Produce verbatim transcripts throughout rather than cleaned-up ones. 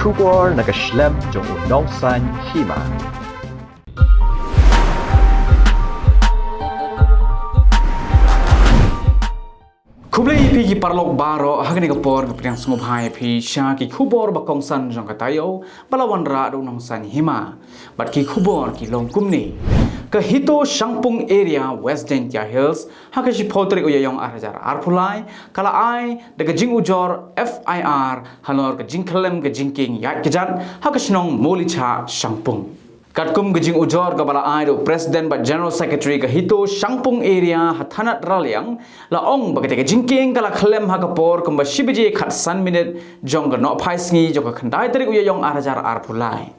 Khubor na ka shlem jong u Nongsaiñ Hima. Khublei ïa phi ki paralok baroh, ha kane ka por nga pdiang sngewbha ïa phi sha ki khubor ba kongsan jong ka taïew ba la wanrah da u Nongsaiñ Hima. Bad ki khubor ki long kumne. Ka HITO Shangpung Area, West Jaintia Hills, ha ka shiphew tarik u Ïaïong ar hajar arphew lai, ka la ai da ka jingujor F I R halor ka jingkhyllem ka jingkieng ïaid kjat ha ka shnong Mawlychah Shangpung. Katkum ka jingujor kaba la ai da u President bad General Secretary ka HITO Shangpung Area ha thanat Raliang, la ong ba katei ka jingkieng ka la khyllem ha ka por kumba shi baje khatsan minit jong ka nohphaisngi jong ka khyndai tarik u Ïaïong ar hajar arphew lai.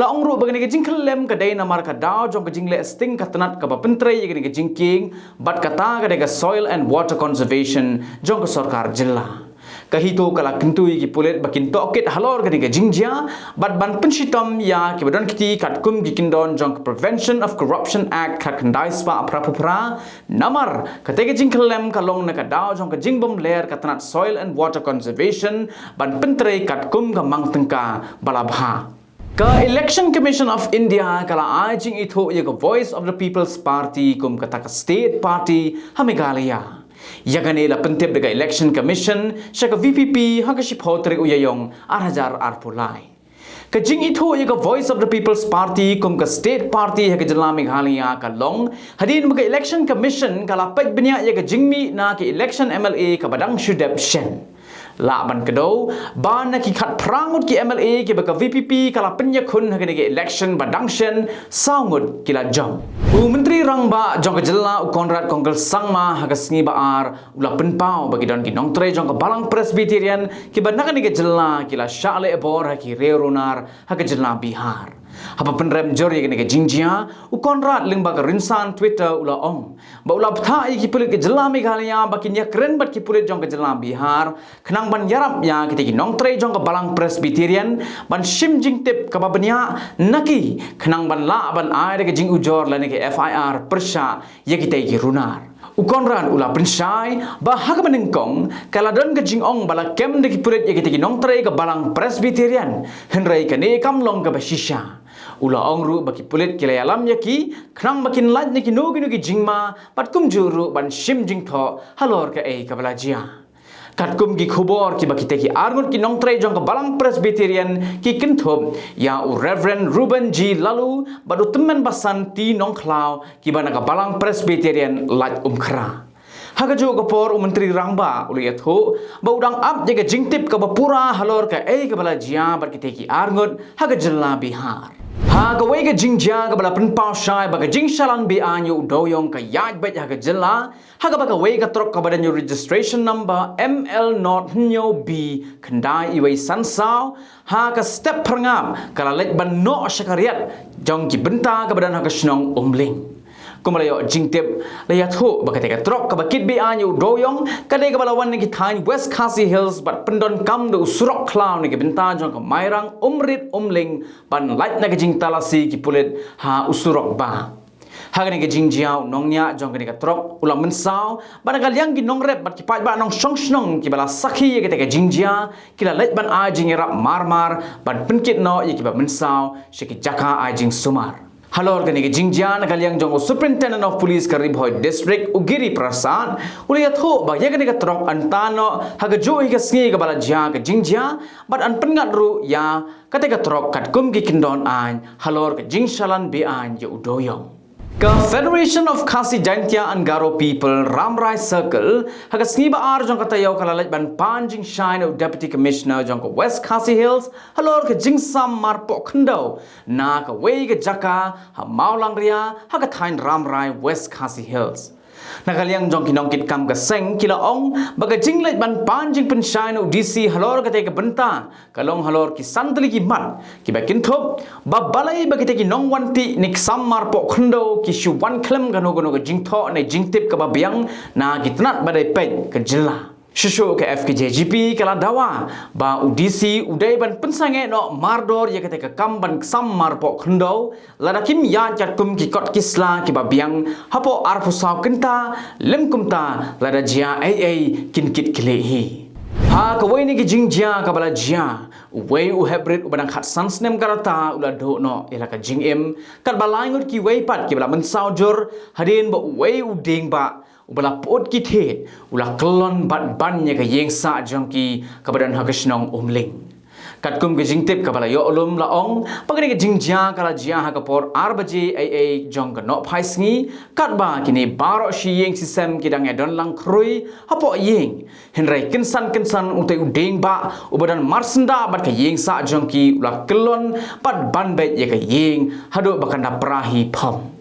La ong ruh ba kane ka jingkhyllem ka dei namar ka daw jong ka jingleh sting ka tnat kaba pyntrei ïa kane ka jingkieng, bad kata ka dei ka Soil and Water Conservation jong ka sorkar jylla. Ka HITO ka la kyntu ïa ki pulit ba kin tohkit halor kane ka jingjia, bad ban pynshitom ïa kiba don kti katkum ki kyndon jong ka Prevention of Corruption Act khatkhyndai spah phraphew phra, namar katei ka jingkhyllem ka long na ka daw jong ka jingbymler ka tnat Soil and Water Conservation, ban pyntrei katkum ka mang tyngka ba la bha. Ka Election Commission of India ka la ai jingithuh ïa ka Voice of the People's Party kum kata ka state party ha Meghalaya. Ïa kane la pyntip da ka Election Commission sha ka V P P ha ka shiphew tarik u Ïaïong ar hajar arphew lai. Ka jingithuh ïa ka Voice of the People's Party kum ka state party ha ka jylla Meghalaya ka long hadien ba ka Election Commission ka la peit bniah ïa ka jingmih na ka election M L A kaba dang shu dep shen. Lah ban kdew ba na ki khatphra ngut ki M L A kiba ka V P P ka la pynïakhun ha kane ka election ba dang shen, saw ngut ki la jop. U Myntri Rangbah jong ka jylla u Conrad Kongkal Sangma ha ka sngi ba ar u la pynpaw ba ki don ki nongtrei jong ka Balang Presbyterian kiba na kane ka jylla ki la shah leh bor ha ki riew runar ha ka jylla Bihar. Haba pynrem jur ïa kane ka jingjia, u Conrad lyngba ka rynsan Twitter u la ong ba u la bthah ïa ki pulit ka jylla Meghalaya ba kin ïakren bad ki pulit jong ka jylla Bihar khnang ban ïarap ïa kita ki nongtrei jong ka Balang Presbyterian ban shim jingtip kaba bniah na ki, khnang ban lah ban ai da ka jingujor lane ka F I R pyrshah ïa kita ki runar. U Conrad u la pynshai ba ha kaba nyngkong ka la don ka jingong ba la kem da ki pulit ïa kita ki nongtrei ka Balang Presbyterian, hynrei kane kam long kaba shisha. U la ong ruh ba ki pulit ki la ïalam ïa ki khnang ba kin lait na kino kino ki jingma bad kumjuh ruh ban shim jingthoh halor kaei kaba la jia. Katkum ki khubor kiba kita ki arngut ki nongtrei jong ka Balang Presbyterian ki kynthup ïa u Reverend Reuben G Laloo bad u tymmen basan T Nongkhlaw kiba na ka Balang Presbyterian Laitumkhrah. Ha kajuh ka por u Myntri Rangbah u la ïathuh ba u dang ap ïa ka jingtip kaba pura halor kaei kaba la jia bad kita ki arngut ha ka jylla Bihar. Ha kawei ka jingjia kaba la pynpaw shai ba ka jingshalan be-aiñ ïa u dewïong ka ïaid beit ha ka jylla, ha kaba kawei ka trok kaba don ïa u registration number M L not hynñiew B khyndai iwei san saw, ha ka step phyrngap ka la leit ban noh sha ka riat jong ki bynta kaba don ha ka shnong Umling. Kumba la ïoh jingtip, la ïathuh ba katei ka trok kaba kit be-aiñ ïa u dewïong ka dei kaba la wan na ki thaiñ West Khasi Hills bad pyndonkam da u surok khlaw na ki bynta jong ka Mairang Umrit Umling ban lait na ka jingtalasi ki pulit ha u surok bah. Ha kane ka jingjia u nongñiah jong kane ka trok u la mynsaw ba na ka liang ki nongrep bad ki paidbah nongshong shnong kiba la sakhi ïa katei ka jingjia ki la leit ban ai jingïarap marmar ban pynkit noh ïa kiba mynsaw sha ki jaka ai jingsumar. Halor kane ka jingjia na ka liang jong u Superintendent of Police ka Ri Bhoi District u Giri Prasad u la ïathuh ba ïa kane ka trok yn tan noh ha kajuh hi ka sngi kaba la jia ka jingjia bad yn pynngat ruh ïa katei ka trok katkum ki kyndon aiñ halor ka jingshalan be-aiñ ïa u dewïong. Ka Federation of Khasi Jaintia and Garo People Rambrai Circle ha ka sngi ba ar jong ka taïew ka la leit ban pan jingshai na u Deputy Commissioner jong ka West Khasi Hills halor ka jingsam marpoh khyndew na kawei ka jaka ha Mawlangria ha ka thaiñ Rambrai, West Khasi Hills. Na ka liang jong ki nongkitkam ka seng ki la ong ba ka jingleit ban pan jingpynshai na u D C halor katei ka bynta ka long halor ki san tylli ki mat kiba kynthup ba balei ba kita ki nongwan tih ne ksam marpoh khyndew ki shu wan khlem kano kano ka jingthoh ne jingtip kaba biang na ki tnat ba dei peit ka jylla. Shuh shuh ka F K J G P ka la dawa ba u D C u dei ban pynsangeh noh mardor ïa katei ka kam ban ksam marpoh khyndew lada kim ïaid katkum ki kot ki sla kiba biang hapoh arphew saw kynta, lym kumta lada jia ei ei kin kit khlieh hi. Ha Ha kawei na ki jingjia kaba la jia, uwei u heprit uba dang khatsan snem ka rta u la duh noh ïa la ka jingim, katba lai ngut kiwei pat kiba la mynsaw jur, hadien ba uwei u dieng bah uba la pyut ki thied u la kyllon bad ban ïa ka ïing sah jong ki kaba don ha ka shnong Umling. Katkum ka jingtip kaba la ïoh lum la ong ba kane ka jingjia ka la jia ha ka por ar baje eiei jong ka nohphai sngi, katba kine baroh shi ïing shi sem ki dang ïa don lang khrui hapoh ïing. Hynrei kynsan kynsan utei u dieng bah uba don marsyndah bad ka ïing sah jong ki u la kyllon bad ban beit ïa ka ïing haduh ba kan da pra hi phom.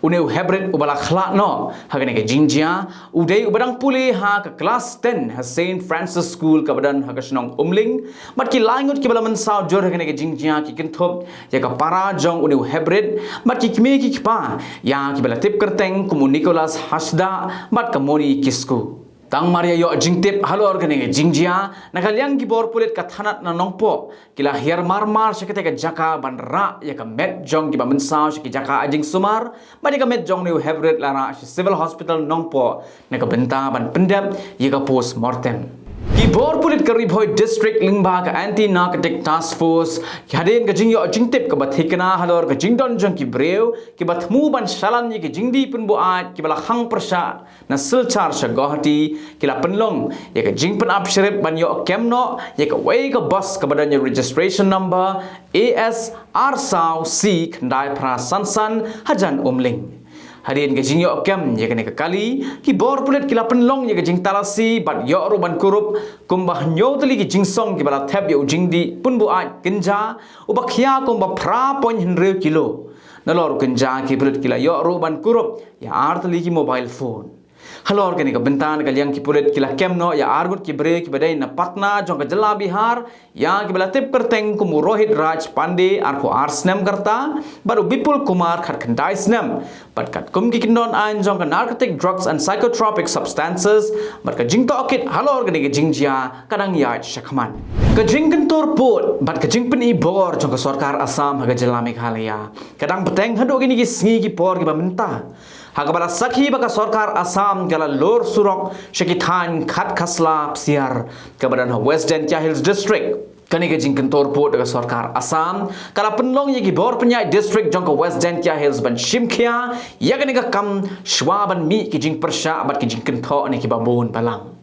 Une u heprit uba la khlad noh ha kane ka jingjia u dei uba dang pule ha ka klas ten ha Saint Francis School kaba don ha ka shnong Umling. Bad ki lai ngut kiba la mynsaw jur ha kane ka jingjia ki kynthup ïa ka para jong une u heprit bad ki kmie ki kpa ïa kiba la tip kyrteng kum u Nicholas Hasda bad ka Moni Kisku. Tang mar ïa ïoh jingtip halor kane ka jingjia, na ka liang ki bor pulit ka thanat na Nongpoh ki la hiar marmar sha katei ka jaka ban rah ïa ka met jong kiba mynsaw sha ki jaka ai jingsumar, bad ïa ka met jong une u heprit la rah sha Civil Hospital Nongpoh na ka bynta ban pyndep ïa ka post mortem. Ki bor pulit ka Ri Bhoi District lyngba ka Anti Narcotic Task Force, hadien ka jingïoh jingtip kaba thikna halor ka jingdon jong ki briew kiba thmu ban shalan ïa ki jingdih pynbuaid kiba la khang pyrshah na Silchar sha Guwahati, ki la pynlong ïa ka jingpynap shrip ban ïoh kem noh ïa kawei ka bus kaba don ïa registration number A S ar saw C khyndai phra san san hajan Umling. Hadien ka jingïoh kem ïa kane ka kali, ki bor pulit ki la pynlong ïa ka jingtalasi bad ïoh ruh ban kurup kumba hynñiew tylli ki jingsong kiba la thep ïa u jingdih pynbuaid kynja uba khia kumba phra point hynriew kilo. Nalor u kynja ki pulit ki la ïoh ruh ban kurup ïa ar tylli ki mobile phone. Halor kane ka bynta na ka liang ki pulit ki la kem noh ïa ar ngut ki briew kiba dei na Patna jong ka jylla Bihar, ïa kiba la tip kyrteng kum u Rohit Raj Pandey arphew ar snem ka rta bad u Bipul Kumar khatkhyndai snem. Bad katkum ki kyndon aiñ jong ka Narcotic Drugs and Psychotropic Substances bad ka jingtohkit halor kane ka jingjia ka dang ïaid shakhmat. Ka jingkyntur pud bad ka jingpyni bor jong ka sorkar Assam ha ka jylla Meghalaya ka dang bteng haduh kine ki sngi ki por kiba mynta, ha kaba la sakhi ba ka sorkar Assam ka la lur surok sha ki thaiñ Khatkhasla Psiar kaba don ha West Jaintia Hills District. Kane ka jingkyntur pud da ka sorkar Assam ka la pynlong ïa ki bor pynïaid district jong ka West Jaintia Hills ban shim khia ïa kane ka kam shwa ban mih ki jingpyrshah bad ki jingkynthoh ne kiba bun balang.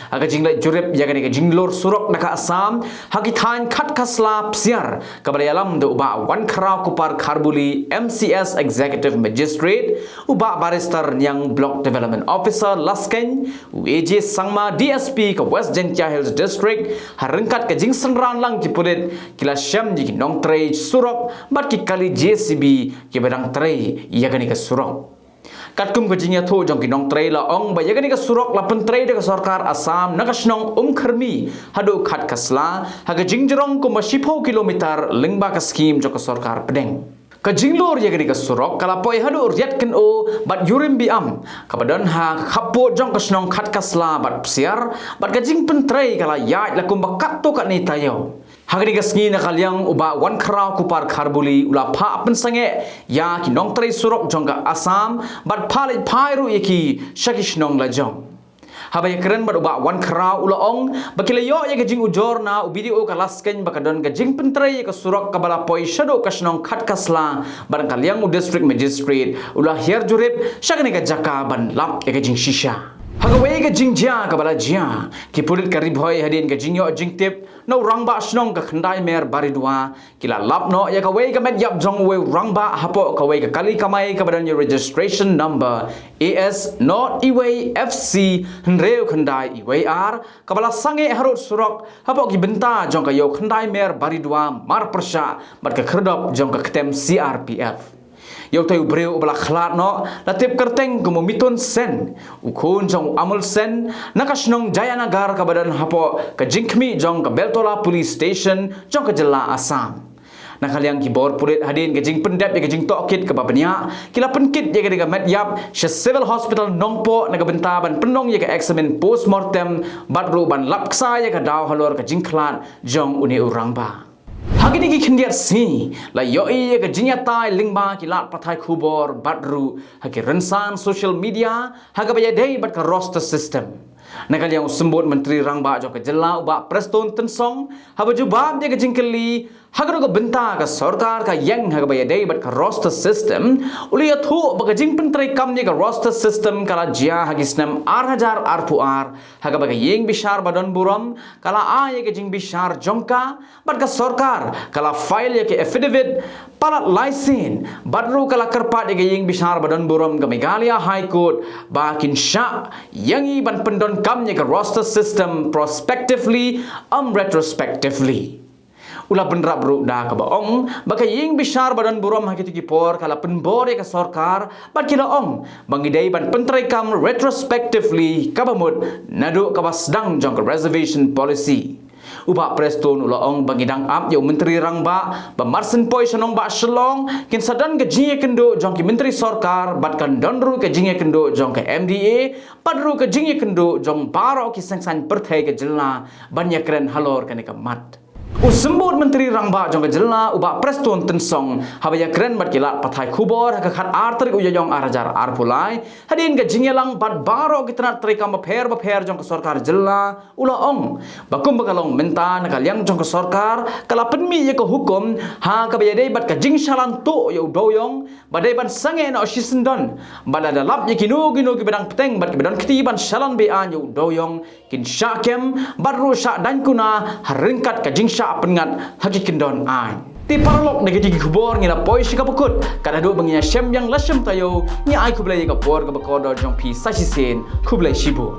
Ha ka jingleit jurip ïa kane ka jinglur surok na ka Assam ha ki thaiñ Khatkhasla Psiar kaba la ïalam da u Bah Wankhraw Kupar Kharbuli, M C S Executive Magistrate, u Bah Barrister Niang, Block Development Officer Laskeiñ, u A J Sangma, D S P ka West Jaintia Hills District, ha ryngkat ka jingsynran lang ki pulit ki la shem ïa ki nongtrei surok bad ki kali J C B kiba dang trei ïa kane ka surok. Katkum ka jingïathuh jong ki nongtrei la ong ba ïa kane ka surok la pyntrei da ka sorkar Assam na ka shnong Umkyrmi haduh Khatkhasla ha ka jingjrong kumba shiphew kilometer lyngba ka skhim jong ka sorkar pdeng. Ka jinglur ïa kane ka surok ka la poi haduh Riat Kynnoh bad Yurim Biam kaba don ha ka khappud jong ka shnong Khatkhasla bad Psiar, bad ka jingpyntrei ka la ïaid la kumba katto katne taïew. Ha kane ka sngi na ka liang u Bah Wankhraw Kupar Kharbuli u la phah pynsangeh ïa ki nongtrei surok jong ka Assam bad phah leit phai ruh ïa ki sha ki shnong lajong. Haba ïakren bad u Bah Wankhraw u la ong ba ki la ïoh ïa ka jingujor na u B D O ka Laskeiñ ba ka don ka jingpyntrei ïa ka surok kaba la poi shaduh ka shnong Khatkhasla, bad na ka liang u District Magistrate u la hiar jurip sha kane ka jaka ban lap ïa ka jingshisha. Ha kawei ka jingjia kaba la jia, ki pulit ka Ri Bhoi hadien ka jingïoh jingtip na u rangbah shnong ka Khyndai Mer Baridua, ki la lap noh ïa kawei ka met ïap jong uwei u rangbah hapoh kawei ka kali kamai kaba don ïa registration number A S not iwei F C hynriew khyndai iwei ar, kaba la sangeh harud surok hapoh ki bynta jong ka ïew Khyndai Mer Baridua marpyrshah bad ka khyrdop jong ka ktem C R P F. Ïa utei u briew uba la khlad noh la tip kyrteng kum u Mitun Sen, u khun jong u Amul Sen, na ka shnong Jayanagar kaba don hapoh ka jingkhmih jong ka Beltola Police Station jong ka jylla Assam. Na ka liang ki bor pulit hadien ka jingpyndep ïa ka jingtohkit kaba bniah, ki la pynkit ïa kane ka met ïap sha Civil Hospital Nongpoh na ka bynta ban pynlong ïa ka eksamin postmortem bad ruh ban lap ksai ïa ka daw halor ka jingkhlad jong une u rangbah. Ha kine ki khyndiat sngi la ïohi ïa ka jingïatai lyngba ki lad pathai khubor bad ruh ha ki rynsan social media ha kaba ïadei bad ka roster system. Na ka liang u Symbud Myntri Rangbah jong ka jylla u Bah Prestone Tynsong, haba jubab ïa ka jingkylli ha kano ka bynta ka sorkar ka ïeng ha kaba ïadei bad ka roster system, u la ïathuh ba ka jingpyntreikam ïa ka roster system ka la jia ha ki snem ar hajar arphew ar, ha kaba ka ïing bishar ba don burom ka la ai ïa ka jingbishar jong ka bad ka sorkar ka la file ïa ka affidavit palat laisin, bad ruh ka la kyrpad ïa ka ïing bishar ba don burom ka Meghalaya High Court ba kin shah ïa ngi ban pyndonkam ïa ka roster system prospectively, ym retrospectively. U la bynrap ruh da kaba ong ba ka ïing bishar ba don burom ha kito ki por ka la pynbor ïa ka sorkar bad ki la ong ba ngi dei ban pyntreikam retrospectively kaba mut naduh kaba sdang jong ka reservation policy. U Bah Prestone u la ong ba ngi dang ap ïa u Myntri Rangbah ba mar syn poi sha nongbah Shillong kin sa don ka jingïakynduh jong ki myntri sorkar bad kan don ruh ka jingïakynduh jong ka M D A bad ruh ka jingïakynduh jong baroh ki seng saiñ pyrthei ka jylla ban ïakren halor kane ka mat. U Symbud Myntri Rangbah jong ka jylla u Bah Prestone Tynsong haba ïakren bad ki lad pathai khubor ha ka khatar tarik u Ïaïong ar hajar arphew lai hadien ka jingïalang bad baroh ki tnat treikam bapher bapher jong ka sorkar jylla u la ong ba kumba ka long mynta na ka liang jong ka sorkar ka la pynmih ïa ka hukum ha kaba ïadei bad ka jingshalan tuh ïa u dewïong ba dei ban sangeh noh shisyndon bad lada lap ïa kino kino kiba dang bteng bad kiba don kti ban shalan beaiñ ïa u dewïong kin shah kem bad ruh shah daiñ kuna ha ryngkat ka jingshah pynngat ha ki kyndon aiñ. Te paralok, na kito ki khubor ngi la poi sha kaba kut. Katba haduh ba ngin ïa shem biang la shem taïew, ngi ai khublei ïa ka por kaba kordor jong phi sa shisien. Khublei shibun.